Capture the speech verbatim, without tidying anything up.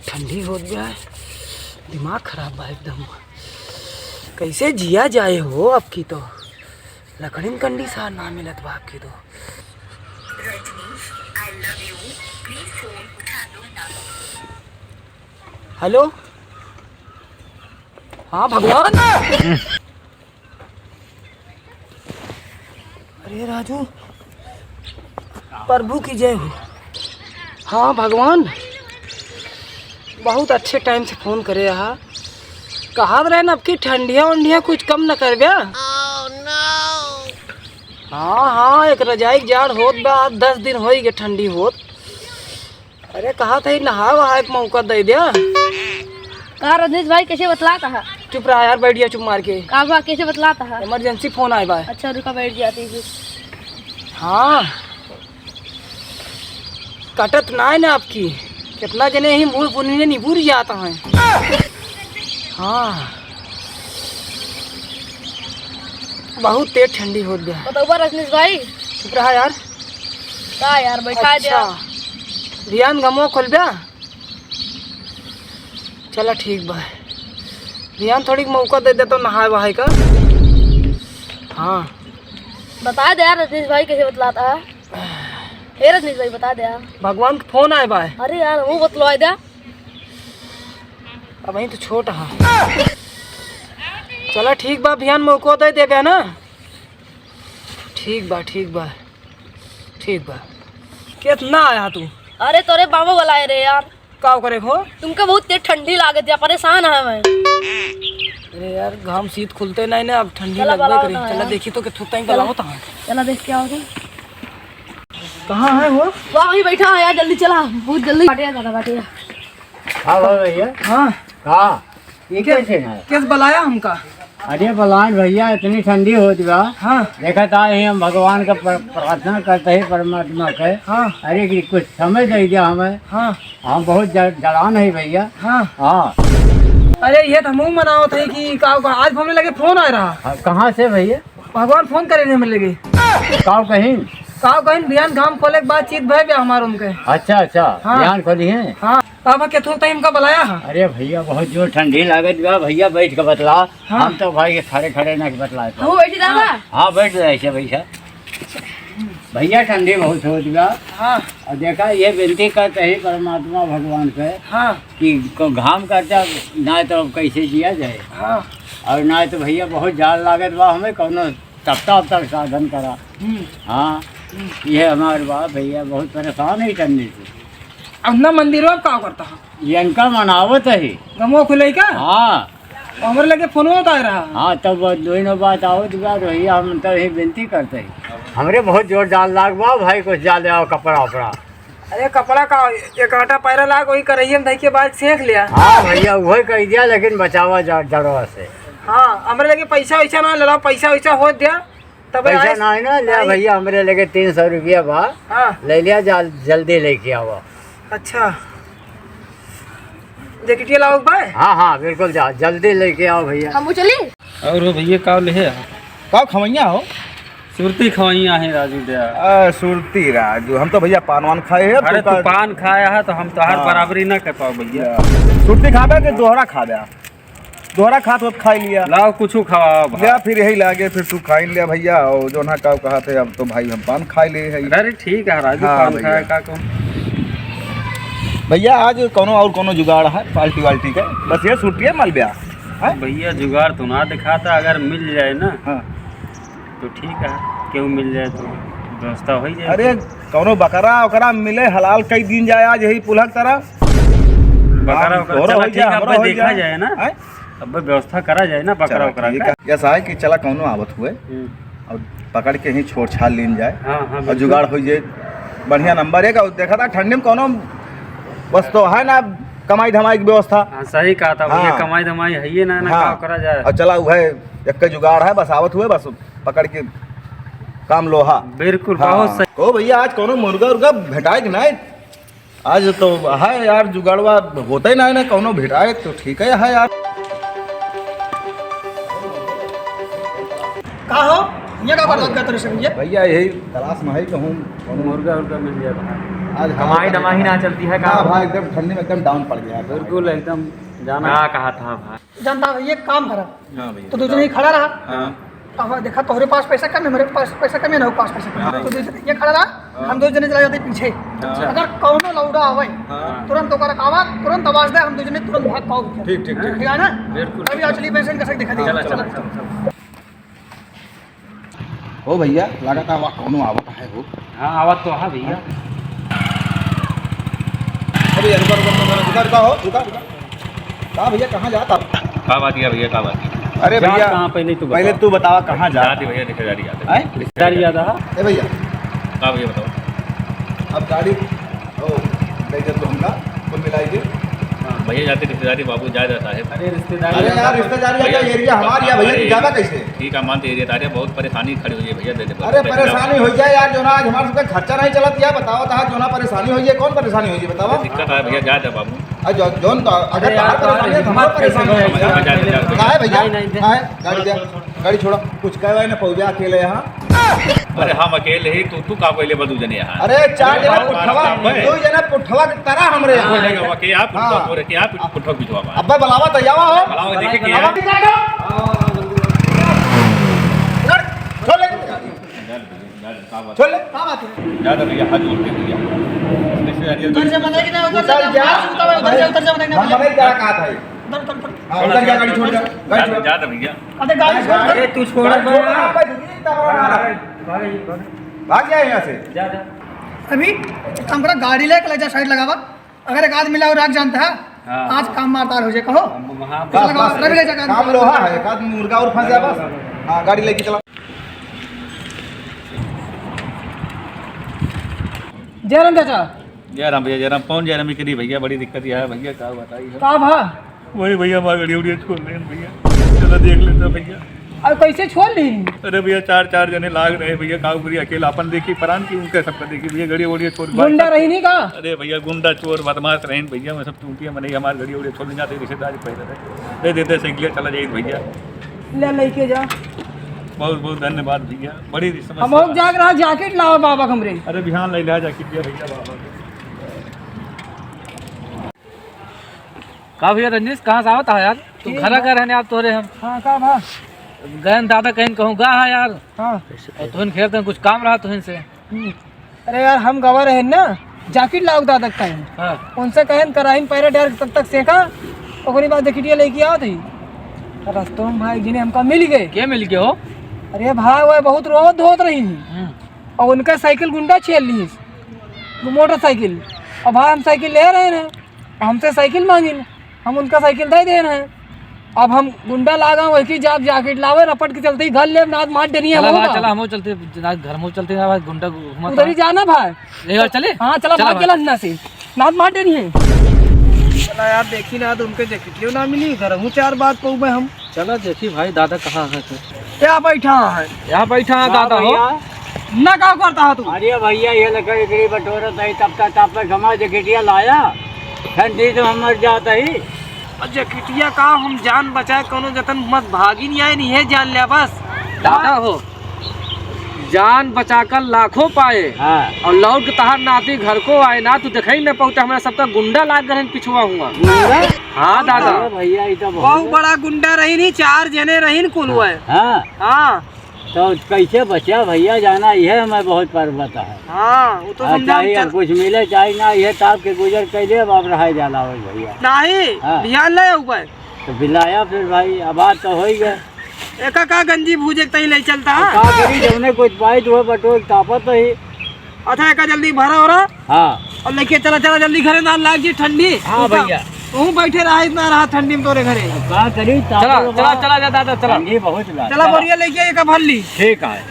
ठंडी होत बा, दिमाग खराब बा एकदम। कैसे जिया जाए हो आपकी तो, लकड़िन कंडी सार ना मिलत बा आपकी तो। हेलो, हाँ भगवान। अरे राजू, प्रभु की जय हो। हाँ भगवान, बहुत अच्छे टाइम से फोन करे हा। कहा रहे ना, अब की ठंडिया उंडिया कुछ कम न करब्या। हाँ हाँ, एक रजाई के जाड़ होत बा, आज दस दिन होई गए ठंडी होत। अरे, कहा था, नहाए वहाए के मौका दे दिया। का रजनीश भाई, कैसे बतलात हा? चुप रहा यार, बैठ गया चुप मार के। का बा, कैसे बतलात हा? इमरजेंसी फोन आए बा। अच्छा, रुका, बैठ जाती हूँ। हाँ, कटत ना है ना आपकी, कितना जने ही मुंह पुनिए निबुर जाता है। हाँ, बहुत तेज ठंडी होत बा। बतौबा रजनीश भाई। चुप रहा यार। का यार, बैठा दे। अच्छा, बिहान गमवा खोलब्या? चला ठीक बा, बिहान थोड़ी मौका दे दे तो नहाए वहाए का। हाँ, बता दे यार रजनीश भाई, कैसे बतलात हा? हे रजनीश भाई, बता दे यार। भगवान के फोन आए बा। अरे यार, वो बतलवा दे। अबहीं तो छोट हा। चला ठीक बा, बिहान मौका दे देब्या ना। ठीक बा, ठीक बा, ठीक बा। कितना आया तू? अरे तोरे बाबू वाला है रे यार। का करे हो? तुमके बहुत तेज ठंडी लागत है, परेशान है मैं। अरे यार, घाम शीत खुलते नहीं ना, अब ठंडी चला, लगबे करे। चला देखी तो कितना टाइम चला। चला देख क्या होगा। कहाँ है वो? वहाँ वहीं बैठा है यार, जल्दी चला, बहुत जल्दी। बाटे दादा, बाटे। हाँ, हाँ भैया। हाँ। हाँ, ये कैसे है? कैसे बुलाया हमका? अरे बुलाए भैया, इतनी ठंडी होत बा। हाँ। देखा था, ये हम भगवान का प्र-, प्रार्थना करते ही परमात्मा के। हाँ। अरे कि कुछ समय दे दिया हमें। हाँ। हम बहुत ज-, जलान है भैया। हाँ। हाँ। अरे ये तो हमहू मनावत है कि का, का, आज हमरे लगे फोन आ रहा। हाँ, कहाँ से भैया? भगवान फोन करे रहे हमरे लगे। का कहीं? का कहीं, बिहान घाम खोले के बाद चीत भय गया हमार उनके। अच्छा, अच्छा, हाँ। बिहान खोली है? हाँ। अब केथू तई हमका बुलाया है? अरे भैया, बहुत जोर ठंडी लागत बा भैया, बैठ के बतला। हाँ। हम तो भाई खड़े खड़े ना के बतलाए पाए। हम बैठी दादा? हाँ, बैठ जा, ऐसे बैठा। भैया, ठंडी बहुत होत बा। हाँ। और देखा, ये विनती करते ही परमात्मा भगवान से हाँ। कि को घाम करता, ना तो अब कैसे जिया जाए। हाँ। और ना तो भैया, बहुत जाड़ लागत बा हमें, कौनो तपता उपता के साधन करा। हम्म। हाँ, हम्म। ये हमारे बा भैया, बहुत परेशान है ठंडी से। अब ना मंदिरो अब का करता है? ये इनका मनावत है। गमो खुले का? हाँ। हमरे लगे फोनो होता रहा। हाँ, तब वो दोनों बात आवत बा, तो भैया हम तो यही विनती करते हैं। हमरे बहुत जोर जाड़ लाग बा भाई, कुछ जाड़ ले आओ, कपड़ा उपड़ा। अरे कपड़ा का, एक आटा पैरा लाग, वही करहिया में धइ के बाद सेंक लिया। हाँ भैया, वही कह दिया, लेकिन बचावा जा-, जड़वा से। हाँ, हमरे लगे पैसा वैसा ना लड़ा, पैसा वैसा हो दिया, तब पैसा आए। ना है ना, ले आई। भैया, हमरे लगे तीन सौ रुपया बा। हाँ। ले लिया, जा, जल्दी लेके आवा। अच्छा, जैकेटिया लाओ एक बार। हाँ, हाँ, बिल्कुल, जा, जल्दी लेके आओ भैया। हम चली। और हो भैया, का ले है? का खवैया हो? सुरती खवैया है राजू दे। आ, सुरती राजू, हम तो भैया पान वान खाए हैं, अरे, तू तू का पान खाया है, तो हम तो हर हाँ। बराबरी ना कर पाओ भैया। सुरती खाबे कि दोहरा खाबे? दोहरा खात होत खाई लिया। लाओ, कुछ खावा भाई। या फिर यही लागे, फिर तू खाई लिया भैया, और जो ना का कहा थे, अब तो भाई हम पान खाई ले है। अरे, ठीक है राजू, हाँ, पान भैया। खाया का कौन? भैया, आज कौनो और कौनो जुगाड़ है पार्टी वार्टी का? बस ये सुरती है, मल ब्याह। हैं? भैया, जुगाड़ तो ना दिखाता, अगर मिल जाए ना, हाँ। तो ठीक है, केहू मिल जाए तो व्यवस्था हो ही जाए। अरे, कौनो बकरा ओकरा मिले, हलाल कई दिन जाए आज यही पुलक तरह। बकरा हाँ, ओकरा, तोरो चला हो ठीक जाए, है, अब हमरो हो देखा जाए। जाए ना। हैं? अब व्यवस्था करा जाए ना बकरा चला, ओकरा ठीक का। है। ऐसा है कि चला कौनो आवत हुए हम्म। और पकड़ के ही छोड़ छाड़ लीन जाए हाँ, हाँ, और बिल्कुल। जुगाड़ हो जाए। बढ़िया नंबर एक। और देखा था ठंडी में कौनो बस तो है ना, कमाई धमाई की व्यवस्था। हाँ, सही कहा था भैया, हाँ। कमाई धमाई है ये ना, ना हाँ। का करा जाए। और चला, वह एक जुगाड़ है, बस आवत हुए, बस पकड़ के काम लोहा। बिल्कुल, हाँ। बहुत सही। को भैया, आज कौनो मुर्गा उर्गा भेटाए कि नहीं? आज तो है यार, जुगाड़वा होते ही नहीं ना, कौनो भेटाए तो ठीक है, है यार। का हो? ये का बर्बाद करत रहे भैया? भैया, यही तलाश में है कि हम मुर्गा उर्गा मिल जाए भाई। आज कमाई हालत दमाही है। ना चलती है का? हाँ भाई, एकदम ठंडी में एकदम down पड़ गया है। बिल्कुल, एकदम जाना। क्या कहा था भाई? जानता है, ये काम करा। हाँ भैया। तो दो जने ही खड़ा रहा। हाँ। तो हम देखा, तोहरे पास पैसा कम है, मेरे पास पैसा कम है, ना, पास पैसा कम है। हाँ। तो दो जने ये खड़ा रहा, हाँ। हम दो जने चला जाते पीछे। अच्छा। अगर कौनो लौड़ा आवे, हाँ। तुरंत ओकर आवाज, तुरंत आवाज दे, हम दो जने तुरंत भाग पाओ। ठीक, ठीक, ठीक। ठीक है ना? बिल्कुल। अभी आज चलिए पैसे इनका सही दिखा दीजिए। चला, चला, चला, चला। हो भैया, लागत है वहाँ कौनो आवत है हो। हाँ, आवत तो है भैया। अरे यार, रुका, रुका, रुका, रुका, रुका हो, रुका, रुका। का भैया, कहाँ जात आप? का बात है भैया, का बात है? अरे जात भैया, कहाँ, पहले तू पहले बताओ। तू बतावा कहाँ जात? जात ही भैया, रिश्तेदारी जात है। हैं? रिश्तेदारी जात है। ए भैया। का भैया बताओ। अब गाड़ी, ओ, दे दे तो हमका, कुल मिलाई के। हाँ, भैया जाते रिश्तेदारी बाबू जाए रहता है। अरे रिश्तेदारी अरे यार, रिश्तेदारी का भैया, area हमार या भैया, अरे, जावा कैसे? ठीक है, मानते area तारे, बहुत परेशानी खड़ी हुई है भैया, दे दे, अरे दे दे। परेशानी हो जाए यार, जो ना आज हमारे सबका खर्चा नहीं चलत यार, बताओ तो, जो ना परेशानी हो जाए, कौन परेशानी हो जाए, बताओ? दिक्कत है भैया, जाए दे बाबू। अरे जो, जोन तो, अगर अरे यार, तुम्हारा परेशानी है, तो हमारा परेशानी है। जाए दे, जाए दे। काहे भैया? नहीं, नहीं, काहे? गाड़ी दे, गाड़ी छोड़ो। कुछ कहवाई ना पहुंचा अकेले यहाँ। अरे हम अकेले ही, तू, तू का पहले बदू जने यहाँ? अरे चार अरे जना बाप, पुठवा, बाप, दो जना पुठवा के तरह हमरे यहाँ। बोले के आप, हाँ। बोले के आप, पुठवा पिछवा बा। अब्बे बुलावा तो जावा हो। बुलावा, देखे कि अब है। छोड़ ले। छोड़ ले। का बात है? ज्यादा भैया, हाथ जोड़ के भैया। रिश्तेदारी उधर से मनाई कि ना, उधर से उधर जा। उधर से, उधर से मनाई ना, हम मनाई। मनाई क्या कहा था ये? उधर, उधर, उधर। हाँ, उधर क्या गाड़ी छोड़ जा, गाड़ी छोड़। ज्यादा भैया। अरे गाड़ी छोड़। अरे तू छोड़। गाड़ी छोड़, भाई। भाग जा यहाँ से। जा, जा। अभी हम पूरा गाड़ी लेके ले जा, side लगावा। अगर एक आदमी लाओ राख जानता है, हाँ। आज काम मारदार हो जाए, कहो। हम वहाँ चल, बस, लगाओ, बस, रवि ले जा, काम लोहा है, एक आदमी मुर्गा और फंस जाए बस। हाँ, गाड़ी लेके चला। जयराम चाचा। जयराम भैया, जयराम। कौन जयराम? इतनी भैया, बड़ी दिक्कत यह है भैया, का बताई है? का भा? वही भैया, हमार गड़ी उड़िया छोड़ देन भैया, चला देख लेता भैया। अब कैसे छोड़ ली? अरे भैया, चार, चार जने लाग रहे भैया, का करी, अकेला अपन देखी, परान की उनके सबका देखी भैया, गड़ी उड़िया छोड़। गुंडा रही नहीं का? अरे भैया, गुंडा चोर बदमाश रहे भैया, मैं सब चूतिया मने हमार गड़ी उड़िया छोड़ ले जाते, रिश्तेदार पैदा रहे, दे देते साइकिल, चला जाए भैया। ले लेके जा। बहुत बहुत धन्यवाद भैया, बड़ी समस्या हम हो है। जाग रहा, jacket लाओ बाबा हमरे। अरे बिहान ले लिया jacket दिया भैया बाबा के। का भैया रंजीश, कहाँ से आवत है यार? तू ठीक घरा बा। का रहने आप तोरे हम। हाँ, का भा? गयन दादा कहीं कहूँ गा है यार। हाँ। और तुहिन खेत में कुछ काम रहा तुहिन से। हम्म। अरे यार, हम गवा रहे ना, jacket लाओ दादा के कहें। हाँ। उनसे कहें कराही में पैरा डाल के तब तक सेका, ओकरी बाद जैकेटिया लेके आवत ही। रस्तों में भाई जिन्हें हमका मिल गए। के मिल गए हो? अरे भाई, वह बहुत रोवत धोवत रही। हम्म। और उनका साइकिल गुंडा छीन लीस, वो मोटरसाइकिल। अब भाई हम साइकिल ले रहे हैं, हमसे साइकिल मांगिन, हम उनका साइकिल दे दे रहे हैं। अब हम गुंडा लागा वही की जाब jacket लावे, रपट के चलते ही घर ले नाद मार डरिए चला हो भाई, बा। चला, हमो चलते, ना घर में चलते ना भाई, गुंडा घुमा उधर ही था। जाना भाई। एक बार चले? हाँ, चला चला भाग भाई। चला हिन्ना से, नाद मार डरिए। चला यार, देखी ना, तो उनके जैकेटियो ना मिली, घर हूँ चार बात पऊ में हम। चला देखी भाई, दादा कहाँ है तो? क्या बैठा है? यहाँ बैठा है हाँ दादा हो। भैया। ना का करता है तू? अरे भैया, ये लकड़ी एकड़ी बटोरत है, तब तक, तब तक हमारा जैकेटिया लाया, ठंडी से हम मर जाता ही। और जैकेटिया का हम जान बचाए, कोनो जतन मत भागी नहीं आए, नहीं है जान लिया बस। दादा हो, जान बचाकर लाखों पाए हाँ। और लौट के तहार नाती घर को आए ना, तू देखे ही न पहुँचा, हमारा सबका गुंडा लाग गए पिछुआ हुआ। गुंडा? हाँ दादा। अरे भैया, ये तो बहुत बहुत बड़ा गुंडा रही नहीं, चार जने रही कुल हुआ है। हाँ। हाँ। तो कैसे बचा भैया, जाना यह हमें बहुत पर्वत है। हाँ, वो तो हाँ, समझा चाहे हम अब कुछ मिले, चाहे ना, यह ताप के गुजर कैले, अब आप रहा जाला हो भैया। नहीं, हाँ। ध्यान ले ऊपर। तो बिलाया फिर भाई, अब बात तो हो ही गया। एका का गंजी भूजे के तई ले चलता है? का करी, जौने कुछ पाई तो बटोर तापत ही। अच्छा, एका जल्दी भरा हो रहा। हाँ। और लेके चला, चला जल्दी घरे, ना लाग जी ठंडी। हाँ तू का-, भैया। तू बैठे रहा, इतना रहा ठंडी में तोरे घरे। अब का करी, चला, तापत चला, बा। चला जा दादा, चला। ठंडी बहुत लाग। चला बोरिया लेके एका भर ली। ठीक है।